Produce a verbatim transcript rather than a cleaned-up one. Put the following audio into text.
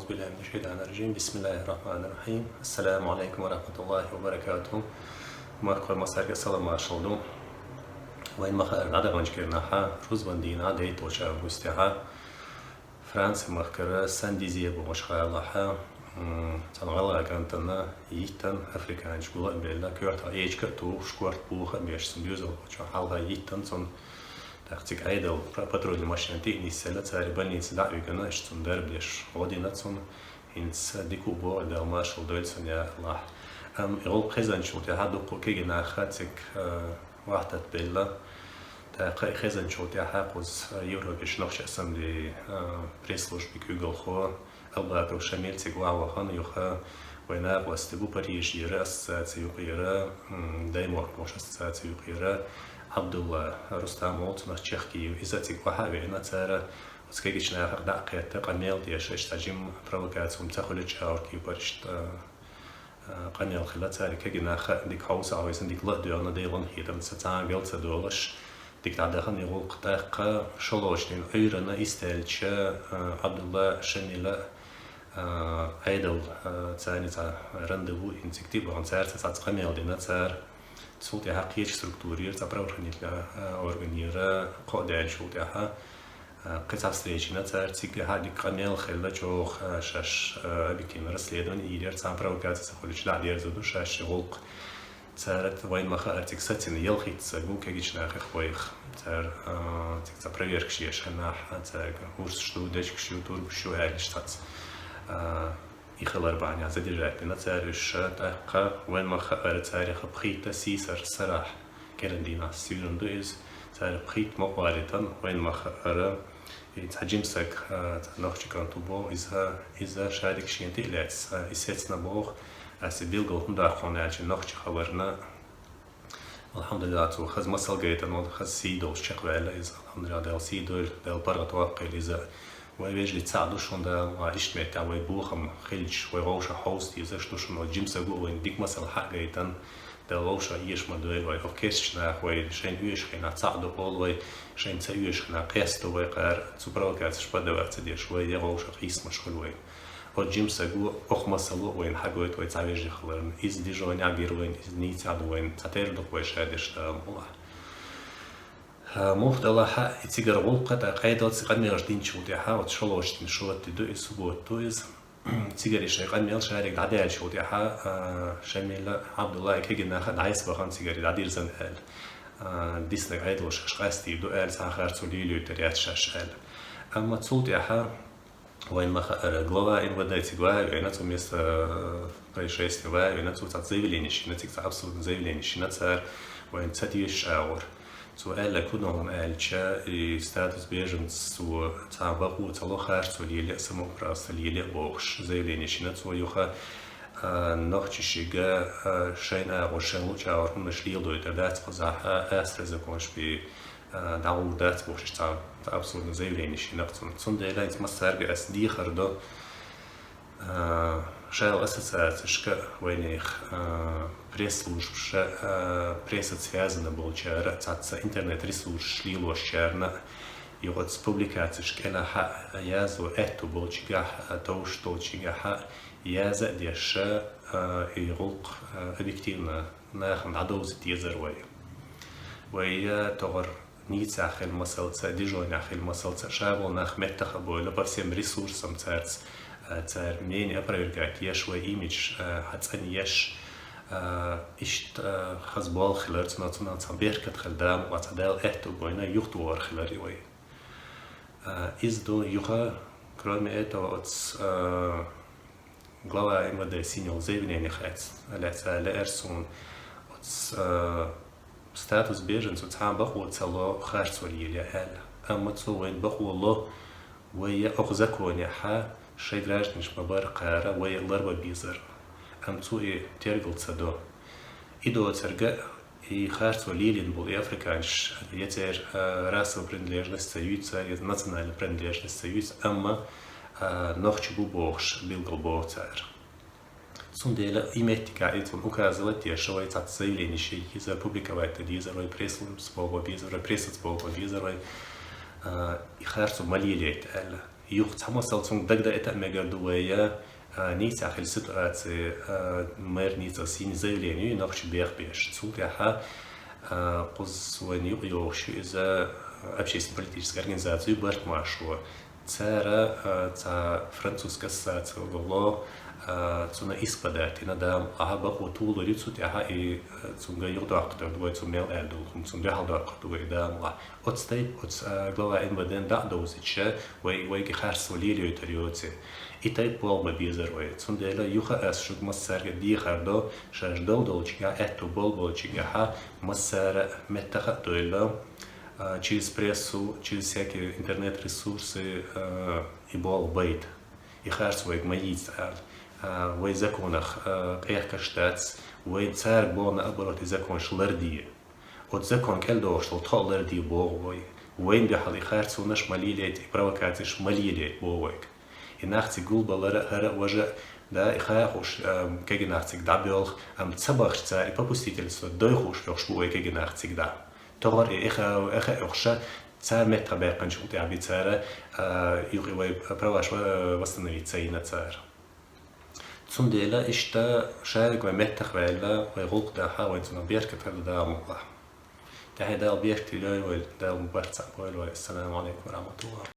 بالله من الشيطان الرجيم. بسم الله الرحمن الرحيم. السلام عليكم ورحمة الله وبركاته. Махкой массарга салам маршал ду. Вайн маха ара дӀадаханчу кирнахьа, рузбан дийнахьа, дейтталгӀачу августехьа, Франци махкара Сан-Дизье бохучу гӀалахьа, м, цхьана гӀалгӀай кӀантана йиттан африканчу гула а белла, коьртах эчка а тухуш, корта буха а беш, цунна доьзалхочун хьалха йиттан цунна. ТӀаккха цига Ӏедал пра-, патрульни машина тӀе а нисъелла, цара больнице дӀа а вигна, иштта цунна дарба деш гӀодина цунна. ХӀинца дика а боху, Дала маршалла дойла цунна, я АллахӀ. Амма и гӀуллакх хезначул тӀаьхьа дуккха а кегий наха цига, а, вахтат белла. ТӀаккха и хезначул тӀаьхьа кхуза, а, Европерчу нохчийн ассамблеи, а, пресс-службин куьйгалхо Албаков Шамил цига охьавахана, юха вайн накъостий бу Парижера ассоциаци юкъера, м, Даймохк бохучу ассоциаци юкъера Абдулла Рустам олу цунах, чехкий ю. Иза цига охьа а веана, цара оцу кегийчу нахах дӀа а кхетта, къамел а деш, иштта цхьа жима провокаци хӀума ца хуьлучу агӀор кепара иштта, а, къамел хилла цара. Кегий нах а дика хьовса а хьовсийна, дика ла а доьгӀна, Делан хетамца цхьа а гал ца долуш, дика дӀадахана и гӀуллакх. ТӀаккха шолгӀачу дийнан Ӏуьйранна йистелча, а, Абдулла Шамила, а, Ӏедал, а, царна цхьа рандеву йина цига тӀе а бахана, цаьрца цхьацца къамел дина цара. Цул тӀаьхьа кхечу структурера, цхьа правоохранительный, а, органера кхоъ даьллачул тӀаьхьа, а, кхин цхьа встреча йина цара. Цигахьа дика къамел хилла, чӀогӀа, а, шаьш, а, объективно расследование йийр яра, цхьа а провокаци ца хуьлучу дӀа а дерзор ду шаьш и гӀуллакх. Цара вайн ма-хаъара цига сацийна ялхитта саг ву кегийчу нахах вайх. Цара, а, цига цхьа проверкаш еш хенахь, а, цаьрга урсаш ду, дечигаш ю, турбаш ю аьлла иштта цхьацца, а, и хилар бахьанехь задержать дина цара уьш. ТӀаккха вайн ма-хаъара царех пхийтта сийсара сарахь, кӀиран дийнахь суьйранна ду иза. Цара пхийтта мукъа валийтина вайн ма-хаъара. И цхьа жима саг, а, цхьа нохчи кӀант ву боху, иза, иза шадерг шена тӀе а лаьцна, а, и сецна боху, аса билггал хӀунда доккху аьлча нохчи хиларна. Алхьамдулиллах, цо хаза масал гайтина, хаза сий долуш чекхваьлла иза. Алхьамдулиллах, Дала сий дойла, Дала паргӀат ваккхийла иза. Вай вежарий цхьаъ ду шуна, Дала, иштта меттехь вай бохам хилча, вай вовшах хьовса дезаш ду шуна, вай жима саг ву, вайна дика масал хьа а гайтина, Дала вовшах эшам дойла вай. Оха керстачу наха вай шайна оьшучу хенахь цхьаъ ду олу вай, шайна ца оьшучу хенахь къесто вай кхара, цу провокацеш поддаваться ца деш вай, я вовшах хьийсамаш хуьлу вай. Оцу жима саго, оха масало вайна хьагойту вай цхьа вежарий хиларна. Иза Дижонехь гира вайна, иза Ниццехь ду вайна, цхьатерра ду-кх вай шадерш, Дала мукъ лахь. А, муха делахь а, и цигара гӀуллакх тӀаккха Ӏедалца къамелаш динчул тӀаьхьа, оцу шолгӀачу дийнан шоттий ду иза, суббота ду иза. Цигара и шайн къамел шадерг дӀадаьллачул тӀаьхьа, а, Шамила, Абдулла и кегий нах а дӀасабахана цигара и дӀадирзина аьлла. А, диснарг Ӏедало шаьш къастийр ду аьлла, цхьа а харцо лелойтур яц шаьш аьлла. Амма цул тӀаьхьа вайн ма-хаъара глава МВД цига ваха а веана, цу место, э, происшествия ваха а веана, цо цхьацца заявленеш йина, цига цхьа абсурдный заявленеш йина цара, вайна ца дезачу агӀор. Цо аьлларг хӀун ду хьуна аьлча, и статус беженца цо цхьа бакъо ца ло, харцо лелае а, самоуправство лелае а бохуш, заявленеш йина цо юха, а, нохчашка, а, шайна агӀор, шайна луъучу агӀор хӀуманаш леладойтур дац кхузахь, а, астрозаконаш бен а, дӀагӀур дац бохуш, иштта цхьа абсурдный заявленеш йина-кх цунна. Цундела иза массаьрга аса дехар до, а, шайла ассоциацешка вайнех, а, пресс-службаша, а, прессаца связанный болчара, цхьацца интернет-ресурсаш лелошчарна, юха оцу публикацешка кӀелахь а язо аьтту болчигахь а, товш долчигахь а, яза а деш, а, и гӀуллакх, а, объективно нахана дӀадовзийта дезара вай. Вай, э, тохара Ниццехь хилла масалца, Дижонехь хилла масалца, ша болу нах меттах а бовла, по всем ресурсам цаьрца, э, цара мнение опровергать еш, вай имидж, э, хьацӀанъеш, э, иштта, э, хаза болх хилар, цунах, цунах цхьа беркат хилла, Дала мукъ лахь, цхьа Дала аьтту бойна юхатухур хилар и вай. Э, иза ду юха, кроме этого, оцу, э, глава МВД йина йолу заявлени хьаьца, лаьцна лаьара суна. Оцу, э, статус беженца цхьа а бакъо ца ло харцо лелае аьлла. Амма цо вайна бакъо ло, вай я оха законехьа шайн гражданаш ма-барра кхара, вай ларбан безар. Амма цо и тергал ца до. И доцург а, и харцо лелийна болу и африканцаш, я церан, а, расовая принадлежность ца юьйцу цара, я национальная принадлежность ца юьйцу, амма, а, нохчи бу бохуш билгал боху цара. Цундела и меттигехь иза вайна указывать деш, вай цхьацца заявленеш йийца, публиковать дан дезара вай, пресс-службаца болх бан безара вай, прессаца болх бан безара вай, а, и харцо ма лелайта аьлла. Юха цхьа масал цунга дагадоуьйтур мегар ду вай, а, нийсса хилла ситуаци, а, мэр нийсса сийна заявлени ю нохчий бехбеш. Цул тӀехьа, а, кхуза вайна юкъа йогӀуш ю иза, а, общественно-политическая организация ю «Барт-Маршо». Цара, а, цхьа французская ассоциаци ло, а, цунна иск подать дина Дала мукъалахь, бакъо толур ю цу тӀехьа и, а, цунга юхадоаккхаргда вай, цу мел аьлла долу хӀума, цунна дуьхьал доаккхаргда вай Дала мукъалахь. Оцу тайпа оцу, а, глава МВД-н дӀа а довзуьйтуш, вай, вайга харцо лелойтур йоцу. И тайпа болх бан безара вай. Цундела юха ас шуьга массаьрга дехар до, шаьш долу долчуьнгахь, аьтту болу болчуьнгахь, массара меттах а дойлла, а, через прессу, через всякие интернет-ресурсы, а, и болх байта. И харц вайга ма йийца ала. А, вай законах, а, къехкаш дац, вай цаьрга боху наоборот и законаш ларде. Оцу закон кӀел дохуш долу тхо а ларде боху вай. Вайна дуьхьал и харцонаш ма лелийта, и провокацеш ма лелийта боху вайга. И нах цига гулбалар а, хӀара а, важа а, да, и хаа хууш, а, кегий нах цига дӀабоьлху, амма ца бахча цара и попустительство дой хууш лохуш бу вай кегий нах цига дӀа. Тохара и эхь, эхь а оьхуш, цара меттахбаьккхинчул тӀаьхьа би цара, а, юкъа вай праваш ва-, восстановить ца йина цара. Цундела иштта шаьрга вай меттах ваьлла, вай гӀуллакх дахьа, вайн цунах беркат хилла Дала мукъалахь. ТӀаьхье Дала беркат йойла вай, Дала барт цхьаъ бойла вай. Ассаламу алейкум ва рахматуллах.